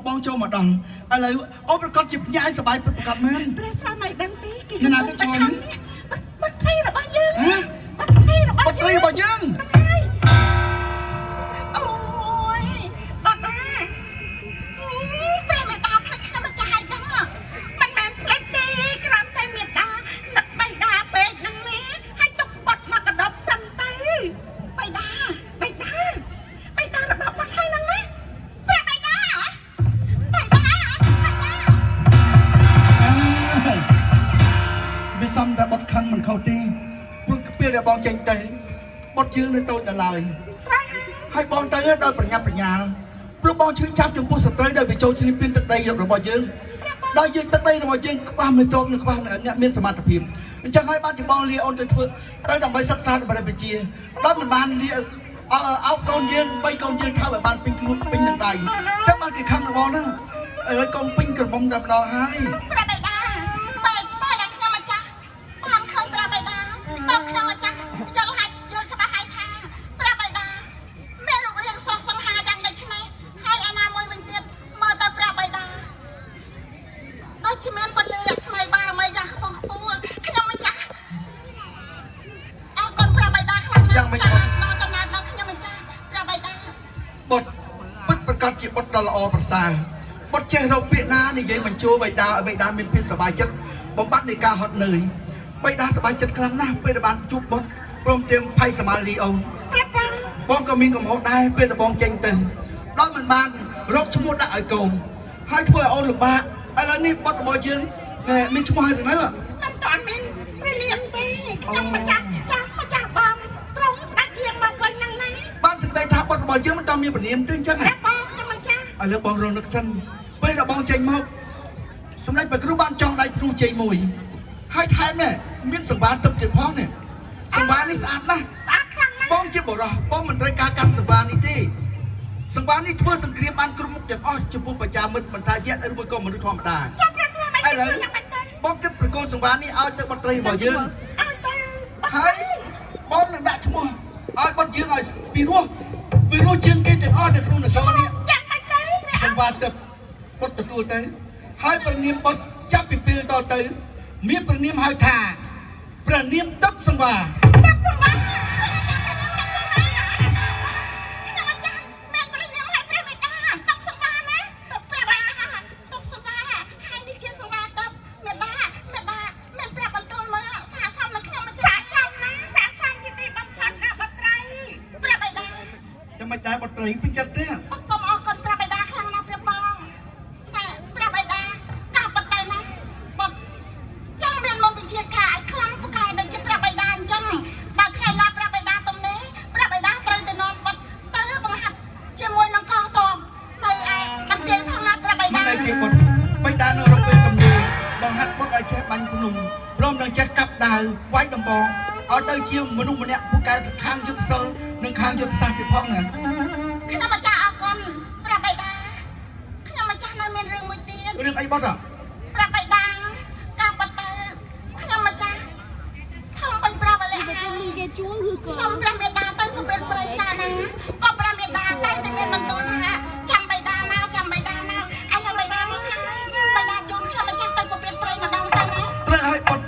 បងចូលមកដល់ឥឡូវអូនប្រកាសជាភ្ញាក់ឲ្យសប្បាយពិតប្រាកដមែន ព្រះស្វាមីដឹងទេគេ នរណាគេចូល ខំនេះបុត្រីរបស់យើង ហ៎ បុត្រីរបស់ បុត្រី យើង របស់យើង ហ្នឹងហើយអូយបាត់ណាព្រះមេដាភ្លេចខ្ញុំម្ចាស់ឲ្យដឹងមិនមែនភ្លេចទេគ្រាន់តែមេដានឹកបៃតាពេកហ្នឹងណាហើយទុកបុតមកកដប់សិនទៅបៃតាបៃតាបៃតារបស់បុតហើយហ្នឹងណាព្រះបៃតាបៃតាបៃតា វាសំតែបុតខឹងមិនខុសទេព្រោះពេលដែលបងចេញទៅបុតយើងនៅតូចដល់ឡើយហើយបងទៅដោយប្រញាប់ប្រញាល់ព្រោះបងឈឺចាប់ចំពោះស្ត្រីដែលវាចូលឈ្លានពានទឹកដីរបស់យើងដោយយើងទឹកដីរបស់យើងខ្វះមេតបនិងខ្វះអ្នកមានសមត្ថភាពអញ្ចឹងហើយបានជាបងលាអូនទៅធ្វើទៅដើម្បីសិក្សាដើម្បីវិជាដោយមិនបានលាអោបកូនយើងបីកូនយើងថាឲ្យបានពេញខ្លួនពេញនឹងដៃអញ្ចឹងបានគេខឹងរបស់ហ្នឹងឥឡូវកូនពេញក្រមុំតែម្ដងហើយ ព្រះបិតាពេលពេលដែលខ្ញុំម្ចាស់បានឃើញព្រះបិតាតបខ្ញុំម្ចាស់យល់ហើយយល់ច្បាស់ហើយថាព្រះបិតាមានរូបរាងស្រស់សង្ហាយ៉ាងដូចនេះហើយអាណាមួយវិញទៀតមើលទៅព្រះបិតាដូចជាមានពន្លឺរស្មីបារមីយ៉ាងខ្ពង់ខ្ពស់ខ្ញុំម្ចាស់អរគុណព្រះបិតាខ្លាំងណាស់ យ៉ាងម៉េចបង ដល់កំណើតដល់ខ្ញុំម្ចាស់ព្រះបិតា បុតពិតប្រកបជាបុតដ៏ល្អប្រសើរបុតចេះរកពាក្យណានិយាយបញ្ជោបិតាឲ្យបិតាមានភាពសប្បាយចិត្តបំបត្តិនៃការហត់នឿយបិតាសប្បាយចិត្តខ្លាំងណាស់ពេលដែលបានជួបបុតព្រមទាំងផៃសមាលីអូន ព្រះបង បងក៏មានកំហុសដែរពេលដែលបងចេញទៅដោយមិនបានរកឈ្មោះដាក់ឲ្យកូនហើយធ្វើឲ្យអូនលំបាកឥឡូវនេះបុតរបស់យើងណែមានឈ្មោះហើយឬនៅ មិនតាន់មានព្រះលៀមទេខ្ញុំម្ចាស់ចាស់ម្ចាស់បងត្រង់ស្ដេចយាងមកវិញហ្នឹងណា បានសេចក្តីថាបុតរបស់យើងមិនតាន់មានពនាមទេអញ្ចឹងហ៎ ព្រះបងខ្ញុំម្ចាស់ ឥឡូវបងរនឹកសិនពេលដែលបងចេញមកសម្ដេចព្រះគ្រូបានចងដៃធ្នូជ័យមួយហើយថែមនេះមានសង្វារទឹកទៀតផងនេះសង្វារនេះស្អាតណាស់ ស្អាតខ្លាំងណាស់ បងជាបុរសបងមិនត្រូវការកាន់សង្វារនេះទេសង្វារនេះធ្វើសង្គ្រាមបានគ្រប់មុខទាំងអស់ចំពោះប្រជាមិត្តមិនថាយៈឬមួយក៏មនុស្សធម្មតា ចាប់ព្រះស្វាមី ឥឡូវ យ៉ាងម៉េចទៅ បងគិតប្រគល់សង្វារនេះឲ្យទៅបុត្រីរបស់យើង ឲ្យទៅ ហើយបងនឹងដាក់ឈ្មោះឲ្យបុត្រយើងឲ្យពីរោះពីរោះជាងគេទាំងអស់នៅក្នុងនគរនេះ យ៉ាងម៉េចទៅព្រះ សង្វារទឹកបុត្រទទួលទៅហើយព្រះនាមបុត្រចាប់ពីពេលតទៅ មានព្រះនាមហៅថាព្រះនាមទឹកសង្វារ តាប់សម្បាខ្ញុំម្ចាស់មានព្រះនាមឲ្យព្រះមេដាតាប់សម្បាណាតាប់សម្បាតាប់សម្បាហើយនេះជាសម្បាតាប់មេដាមេដាមានព្រះបន្ទូលមកសាសមនឹងខ្ញុំម្ចាស់សាសមណាសាសមជាទីបំផុតណាបុត្រីព្រះបិតា ចាំមិនដែរបុត្រីពេញចិត្តទេ អសូមអរគុណព្រះបិតាខ្លាំងណាស់ព្រះបងតែព្រះបិតាការប៉ុន្តែណាបងចង់មានមុខវិជ្ជាការឲ្យខ្លាំងពូកែដូចជាព្រះបិតាអញ្ចឹងបើថ្ងៃឡាព្រះបិតាទំនេរព្រះបិតាត្រូវទៅនាំបុត្រទៅបង្ហាត់ជាមួយនឹងកងទ័ពនៅឯបន្ទាយផងណាព្រះបិ មិន តា ដែរទេបុត្របិតានៅរកពេលទំនេរបង្ហាត់បុត្រឲ្យចេះបាញ់ធ្នូព្រមនឹងចេះកាប់ដាវវាយដំបងឲ្យទៅជាមនុស្សម្នាក់ពូកែខាងយុទ្ធសិលនិងខាងយុទ្ធសាស្ត្រទៀតផងណា ខ្ញុំម្ចាស់អរគុណព្រះបិតាខ្ញុំម្ចាស់នៅមានរឿងមួយទៀត រឿងអីបុត្រ ព្រះបិតាការប៉ុន្តែខ្ញុំម្ចាស់ធំពេញព្រះវលៈ បើ ហើយ ចឹងមានគេជួលឬក៏ សូមព្រះមេត្តាទៅពពេលប្រៃសាណាក៏ព្រះមេត្តាតែងតែមានបន្ទូលថាចាំបិតាណាចាំបិតាណាឥឡូវបិតាមកហើយបិតាជូនខ្ញុំម្ចាស់ទៅពពេលព្រៃម្ដងទៅណា ត្រូវឲ្យបុត្រ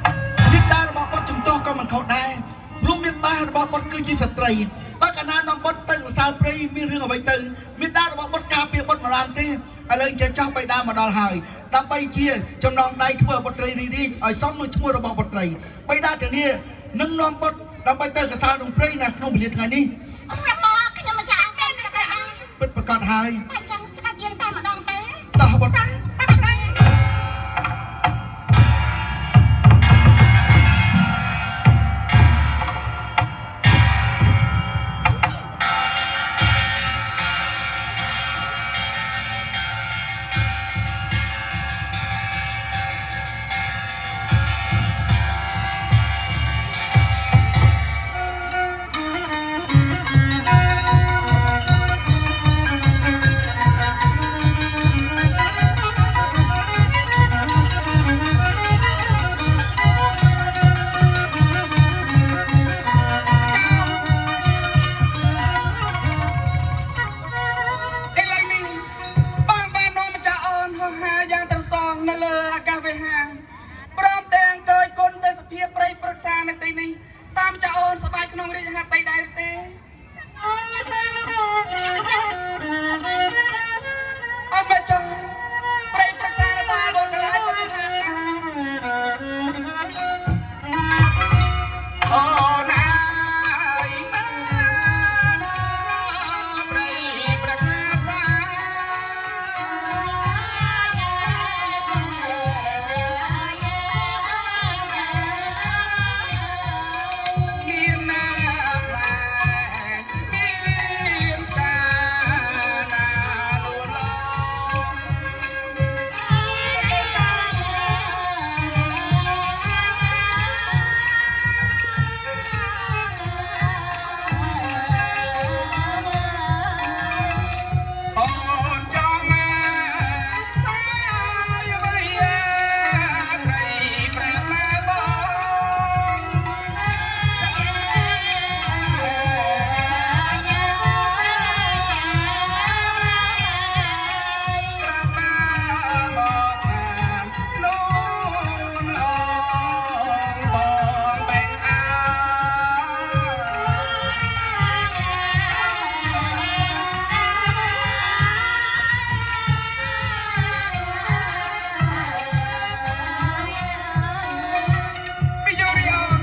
មេដារបស់បុត្រជំទាស់ក៏មិនខុសដែរព្រោះមេដារបស់បុត្រគឺជាស្ត្រីបើកាលណានាំបុត្រទៅកសាលព្រៃមានរឿងអ្វីទៅមេដារបស់បុត្រការពារបុត្រមិនបានទេឥឡូវចេះចោះបិតាមកដល់ហើយដើម្បីជាចំណងដៃធ្វើឲ្យបុត្រីរីករាយឲ្យសមនឹងឈ្មោះរបស់បុត្រីបិតាធានានឹងនាំបុត្រដើម្បីទៅកសាលក្នុងព្រៃណាក្នុងពលាថ្ងៃនេះ ព្រះមកខ្ញុំម្ចាស់អរគុណព្រះបិតា ពិតប្រកបហើយ បើចឹងស្ដេចយាងតែម្ដងទេ តោះបុត្រ តាស្ដេចហើយ នៅលើអាកាសវេហាព្រមទាំងកើយគុណទេសភាពព្រៃព្រឹក្សានៅទីនេះតាមចាអូនសប្បាយក្នុងរាជហត្ថីដែរទេអត់មកចង់ព្រៃព្រឹក្សានៅតាដូចកន្លែងពុទ្ធសាសនាអូណាយណាណាព្រៃព្រឹក្សា មានណាផ្លែមានកាណាលូឡងអូនចង់មកសាយអ្វីស្រីប្រាប់ម៉ែបង ប្រាប់ម៉ែបងថាលូនឡងបងបែងអើ មីយូរីអូន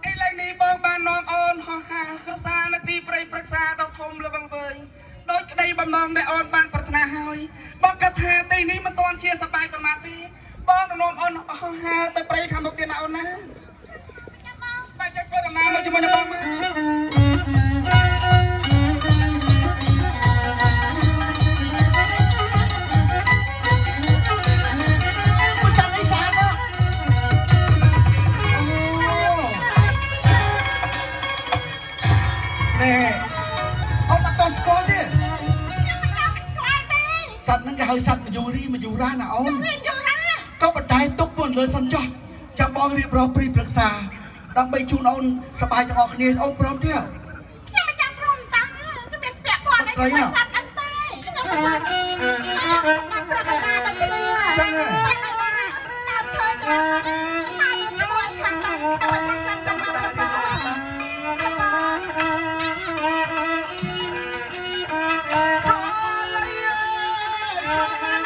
ឥឡូវនេះបងបាននាំអូនហោះហើរក្រសាលនៅទីព្រៃព្រឹក្សាដ៏ធំល្វឹងវើយដោយក្តីបំណងដែលអូនបានប្រាថ្នាហើយបងគិតថាទីនេះមិនទាន់ជាសប្បាយប្រមាណទេបងនឹងនាំអូនហោះហើរទៅព្រៃខាងមុខទៀតណាអូនណាបាយចិត្តធ្វើដំណើរមកជាមួយនឹងបងមក អូសត្វអីស្អាតណាស់អូណែអូនអត់តន់ស្គាល់ទេ ខ្ញុំមិនដល់ស្គាល់ទេ សត្វហ្នឹងគេហៅសត្វមយូរីមយូរ៉ាណាអូន រៀនយូរណា ក៏បដៃទុកមុនលើសិនចោះចាំបងរៀបរាប់ព្រីប្រឹក្សាដើម្បីជូនអូនសប្បាយទាំងអស់គ្នាអូនព្រមទេ ខ្ញុំមិនចាំព្រមតាគឺមានពាក់ព័ន្ធអីជាមួយសត្វអីទេខ្ញុំមិនចាំខ្ញុំសម្រាប់ព្រះបិតាដូចគ្នា ចឹងហ៎ ព្រះបិតាដើមឈើច្រើនណាស់មកមានឈ្មោះអីខ្លះដែរខ្ញុំមិនចាំចាំចាំចាំចាំ ខលៃអើយ